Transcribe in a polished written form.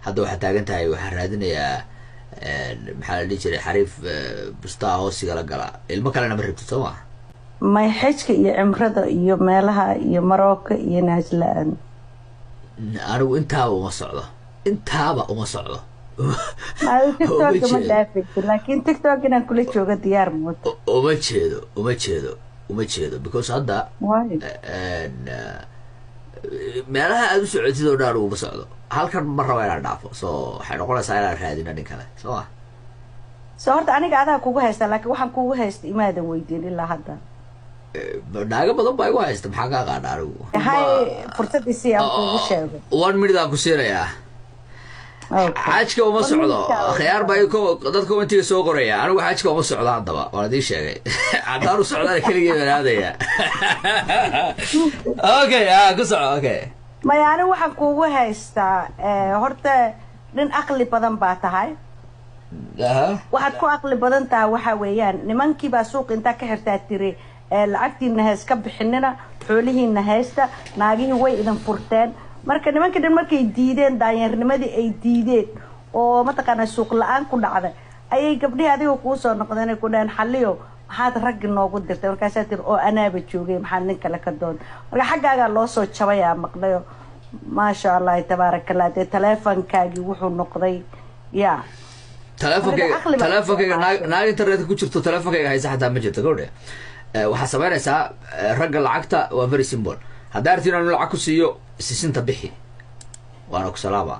Hadda waxaad taagan tahay, waxaan raadinayaa, maxaa la dhihi jiray, xariif bustaa hoosigala gala. Ilmo kalena ma rabtid, soo ma? May, xajka iyo cimrada iyo meelaha iyo Marocco iyo naajla-aan. Anigu intaaba uma socdo, intaaba uma socdo. Maadi TikTok ma dhaafaysid, laakiin TikTok inaan kula joogo diyaar mooto. Uma jeedo, uma jeedo, uma jeedo, because hadda waayo meelaha aada u socotid oo dhan uguma socdo. Halkan ma rabo inaan dhaafo, so waxay noqonaysaa inaan raadino nin kale, soo ma? So horta aniga adaa kugu haysta, laakiin waxaan kugu haysta imaadan weydiin ilaa hadda. Naago badan baa igu haysta, maxaa ka aqaana anigu? Hay, fursadii si aan kugu sheego. One minute aan ku siinayaa. Okay. Xajka uma One socdo. minute. Khiyaar baa dad commentiga soo qoraya. Anigu xajka uma socdo haddaba, waan idiin sheegay. Haddaan u socdana keligii baan aadaya. Okay, ah, ku soco, okay. Maya, anigu waxaan kugu haystaa, horta nin aqli badan baa tahay. Waxaad ku aqli badan tahay waxaa weeyaan, nimankii baa suuq intaa ka xirtaa tiri, lacagtiina hees ka bixinina, xoolihiina haysta, naagihii way idin furteen. Marka nimankii dhan markay diideen daanyeernimadii ay diideen oo mataqaanaa suuq la-aan ku dhacday, ayay gabdhihii adiga kuu soo noqdeen, ay ku dhaheen, "Xaliyo, maxaad raggi noogu dirtay?" Markaasaa tiri, "Oo anaaba joogay, maxaad nin kale ka doon?" Marka xaggaagaa loo soo jabayaa maqlayo, maasha Allahi, tabaaraka Allah. Dee taleefonkaagii wuxuu noqday ya Teleefonkayga Aqli baa teleefonkayga naag isticmaashay. Naag internetka ku jirto teleefonkayga haysa xataa ma jirto. Gawdhe, waxaad samaynaysaa, ragga lacagta waa very simple. Haddaa arti inaan lacag ku siiyo, sisinta bixi, waana ku salaama.